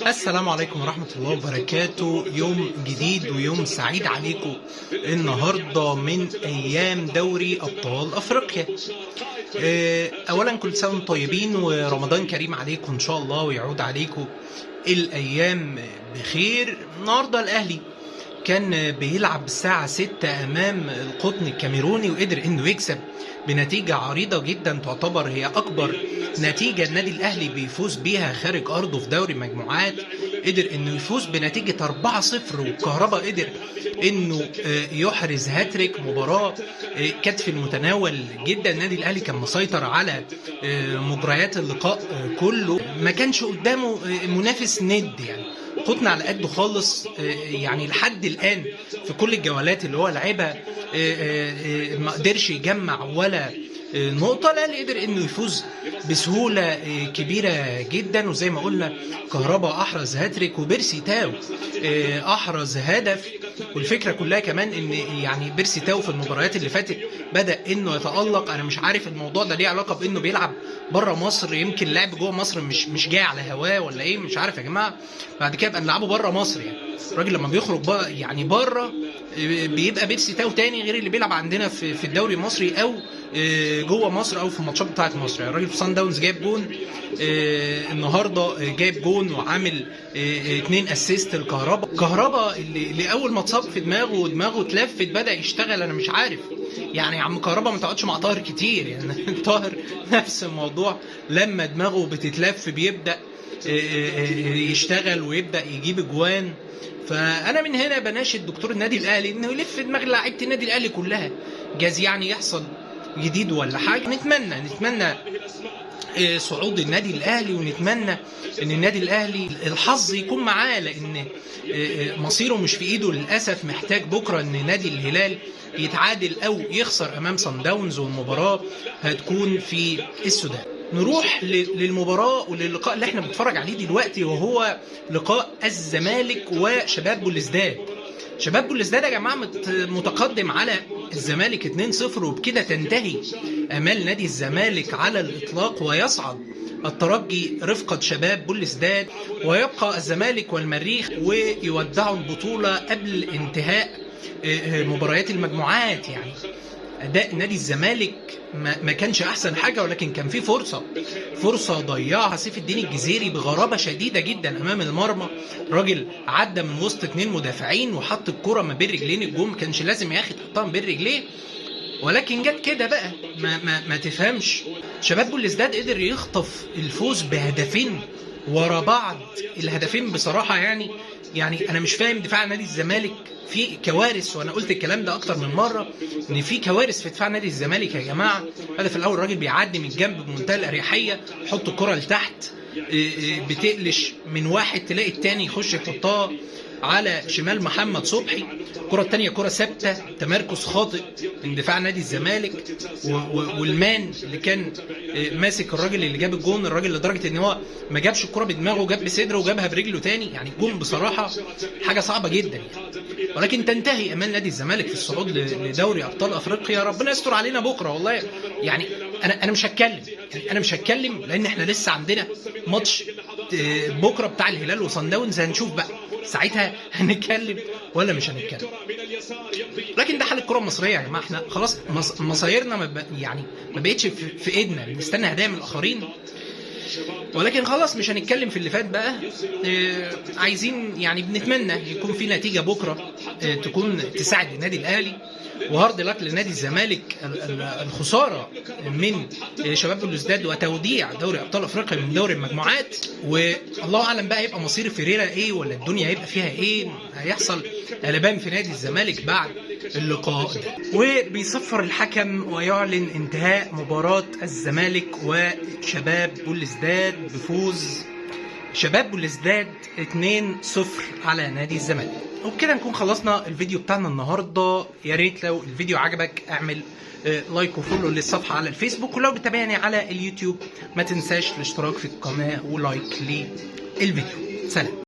السلام عليكم ورحمة الله وبركاته. يوم جديد ويوم سعيد عليكم. النهاردة من أيام دوري أبطال أفريقيا. أولا كل سنة وانتم طيبين ورمضان كريم عليكم إن شاء الله، ويعود عليكم الأيام بخير. النهاردة الأهلي كان بيلعب الساعة 6 أمام القطن الكاميروني، وقدر إنه يكسب بنتيجة عريضة جدا، تعتبر هي أكبر نتيجة النادي الأهلي بيفوز بيها خارج أرضه في دوري مجموعات. قدر إنه يفوز بنتيجة 4-0، وكهربا قدر إنه يحرز هاتريك. مباراة كانت في المتناول جدا، النادي الأهلي كان مسيطر على مجريات اللقاء كله، ما كانش قدامه منافس ند، يعني قطن على قده خالص. يعني لحد الآن في كل الجولات اللي هو لعبها ما قدرش يجمع ولا نقطة. الأهلي قدر إنه يفوز بسهولة كبيرة جدا، وزي ما قلنا كهربا أحرز هاتريك وبيرسي تاو أحرز هدف. والفكرة كلها كمان إن يعني بيرسي تاو في المباريات اللي فاتت بدأ إنه يتألق. أنا مش عارف الموضوع ده ليه علاقة بإنه بيلعب بره مصر، يمكن لعب جوه مصر مش جاي على هواه ولا إيه، مش عارف يا جماعة. بعد كده يبقى نلعبه بره مصر، يعني الراجل لما بيخرج بقى يعني بره بيبقى بيرسي تاو تاني غير اللي بيلعب عندنا في الدوري المصري او جوه مصر او في الماتشات بتاعه مصر. يعني الراجل في صن داونز جايب جون النهارده، جايب جون وعامل 2 assist لكهربا. كهربا اللي اول ما اتصاب في دماغه ودماغه اتلفت بدا يشتغل. انا مش عارف يعني يا عم كهربا ما تقعدش مع طاهر كتير يعني طاهر نفس الموضوع، لما دماغه بتتلف بيبدا يشتغل ويبدا يجيب اجوان. فانا من هنا بناشد دكتور النادي الاهلي انه يلف دماغ لعيبة النادي الاهلي كلها، جاز يعني يحصل جديد ولا حاجة. نتمنى صعود النادي الاهلي، ونتمنى ان النادي الاهلي الحظ يكون معاه، لان مصيره مش في ايده للاسف. محتاج بكره ان نادي الهلال يتعادل او يخسر امام صن داونز، والمباراة هتكون في السودان. نروح للمباراة وللقاء اللي احنا بنتفرج عليه دلوقتي، وهو لقاء الزمالك وشباب بلوزداد. شباب بلوزداد يا جماعة متقدم على الزمالك 2-0، وبكده تنتهي امال نادي الزمالك على الاطلاق، ويصعد الترجي رفقة شباب بلوزداد، ويبقى الزمالك والمريخ ويودعوا البطولة قبل انتهاء مباريات المجموعات. يعني اداء نادي الزمالك ما كانش احسن حاجة، ولكن كان في فرصة ضيعها سيف الدين الجزيري بغرابة شديدة جدا امام المرمى. راجل عدى من وسط 2 مدافعين وحط الكره ما بين رجلين الجون، ما كانش لازم يا اخي تحطها ما بين رجليه، ولكن جت كده بقى ما تفهمش. شباب بلوزداد قدر يخطف الفوز بهدفين ورا بعض. الهدفين بصراحة يعني انا مش فاهم دفاع نادي الزمالك في كوارث، وانا قلت الكلام ده اكتر من مرة ان في كوارث في دفاع نادي الزمالك يا جماعة. هدف الاول الراجل بيعدي من الجنب بمنتهى الاريحيه، يحط الكره لتحت، بتقلش من واحد تلاقي التاني يخش يحطها على شمال محمد صبحي. الكره الثانية كره ثابتة، تمركز خاطئ من دفاع نادي الزمالك، والمان اللي كان ماسك الراجل اللي جاب الجون، الراجل لدرجة ان هو ما جابش الكره بدماغه، جاب بصدره وجابها برجله تاني. يعني الجون بصراحة حاجة صعبة جدا يعني. ولكن تنتهي امال نادي الزمالك في الصعود لدوري ابطال افريقيا. ربنا يستر علينا بكره والله. يعني انا مش هتكلم، يعني انا مش هتكلم لان احنا لسه عندنا ماتش بكره بتاع الهلال وصن داونز، هنشوف بقى ساعتها هنتكلم ولا مش هنتكلم. لكن ده حال الكره المصرية يا جماعة، احنا خلاص مصايرنا يعني ما بقتش في ايدنا، بنستنى هدايا من الاخرين. ولكن خلاص مش هنتكلم في اللي فات بقى. عايزين يعني بنتمنى يكون في نتيجة بكره تكون تساعد النادي الاهلي، وهارد لك لنادي الزمالك الخسارة من شباب بلوزداد وتوديع دوري ابطال افريقيا من دوري المجموعات. والله اعلم بقى هيبقى مصير فيريرا ايه، ولا الدنيا هيبقى فيها ايه، هيحصل قلبان في نادي الزمالك بعد اللقاء ده. وبيصفر الحكم ويعلن انتهاء مباراة الزمالك وشباب بلوزداد بفوز شباب بلوزداد 2-0 على نادي الزمالك. وبكده نكون خلصنا الفيديو بتاعنا النهارده. يا ريت لو الفيديو عجبك اعمل like و follow للصفحه على الفيسبوك، ولو بتابعني على اليوتيوب ما تنساش الاشتراك في القناة و like للفيديو. سلام.